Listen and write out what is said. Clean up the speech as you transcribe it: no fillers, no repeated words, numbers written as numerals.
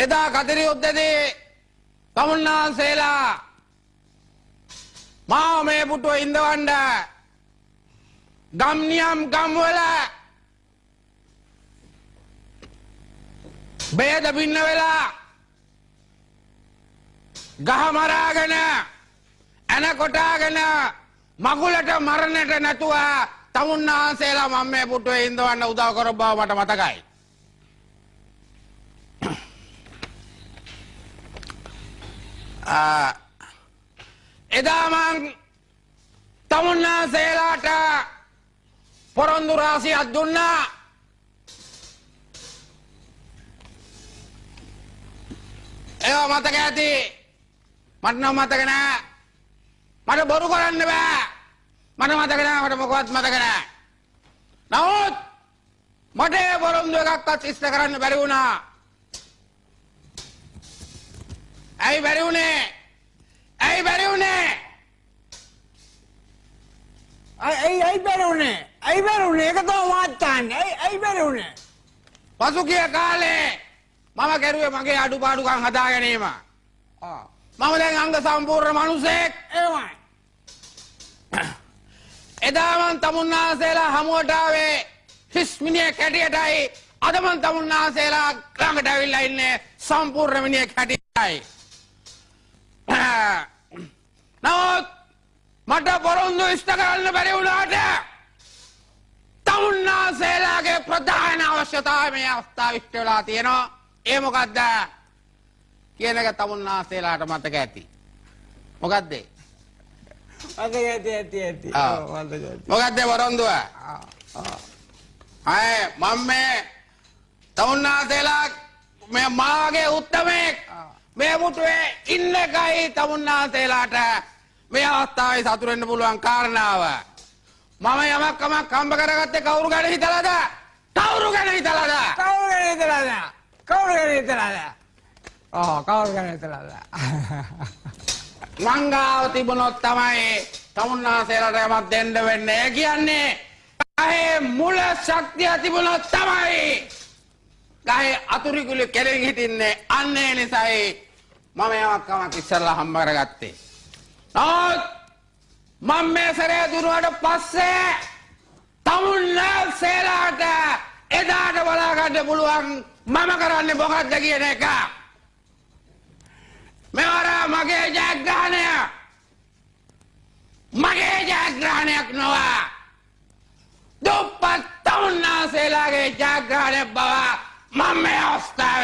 එදා කතිරි යුද්ධදී තමුන්නාන්සේලා මා මේ පුටුව ඉඳවන්න ගම් නියම් ගම් වල බේද බින්න වෙලා ගහ මරාගෙන ඇන කොටාගෙන මගුලට මරණට නැතුව තමුන්නාන්සේලා මම මේ පුටුවේ ඉඳවන්න උදව් කරපු බව මට මතකයි. එදා මං තමුන්නාන්සේලාට පොරොන්දු රාශියක් දුන්නා. ඒවා මතක ඇති. මට නම් මතක නෑ. මට බොරු කරන්න බෑ. මට මතක නෑ. මට මොකවත් මතක නෑ. නමුත් මට ඒ පොරොන්දු එකක්වත් ඉෂ්ට කරන්න බැරි වුණා. ඇයි බැරි වුණේ? ඇයි බැරි වුණේ? ඇයි ඇයි බැරි වුණේ? ඇයි බැරි වුණේ? ඒක තමයි මාත් අහන්නේ. ඇයි ඇයි බැරි වුණේ? පසුගිය කාලේ මම කරුවේ මගේ අඩුපාඩුකම් හදා ගැනීම. මම දැන් අංග සම්පූර්ණ මිනිසෙක්. එහෙමයි. එදා මං තමුන්නාන්සේලා හමුවට ආවේ හිස් මිනිහෙක් හැටියටයි. අද මං තමුන්නාන්සේලා ළඟට ඇවිල්ලා ඉන්නේ සම්පූර්ණ මිනිහෙක් හැටියටයි. නමුත් මට පොරොන්දු ඉෂ්ට කරන්න බැරි වුණාට තමුන්නාන්සේලාගේ ප්‍රධාන අවශ්‍යතාවය මේ අවස්ථාව ඉෂ්ට වෙලා තියෙනවා. ඒ මොකද්ද කියන එක තමුන්නාන්සේලාට මතක ඇති. මොකද්ද? මතක ඇති ඇති ඇති. ඔව් මතක ඇති. මොකද්ද පොරොන්දුව? අය මම මේ තමුන්නාන්සේලා මේ මාගේ උත්තමයෙක් මේ මුටුවේ ඉන්න එකයි තමුන්නාන්සේලාට මේ අවස්ථාවේ සතුටු වෙන්න පුළුවන් කාරණාව. මම යමක් කමක් හම්බ කරගත්තේ කවුරු ගැන හිතලාද? කවුරු ගැන හිතලාද? කවුරු ගැන හිතලාද? කවුරු ගැන හිතලාද? ඔව් කවුරු ගැන හිතලාද? මං ගාව තිබුණොත් තමයි තමුන්නාන්සේලාට යමක් දෙන්න වෙන්නේ. ඒ කියන්නේ ගහේ මුල ශක්තිය තිබුණොත් තමයි ගහේ අතුරුකුළු කෙලින් හිටින්නේ. අන්න ඒ නිසායි මම යමක් කමක් ඉස්සරලා හම්බ කරගත්තේ. නමුත් මම මේ සැරේ දුන්නාට පස්සේ තමුන්නාන්සේලාට එදාට බලා ගන්න පුළුවන් මම කරන්නේ මොකද්ද කියන එක. මෙවර මගේ ජයග්‍රහණය මගේ ජයග්‍රහණයක් නොව දුප්පත් තමුන්නාන්සේලාගේ ජයග්‍රහණයක් බව මම මේ අවස්ථාවේ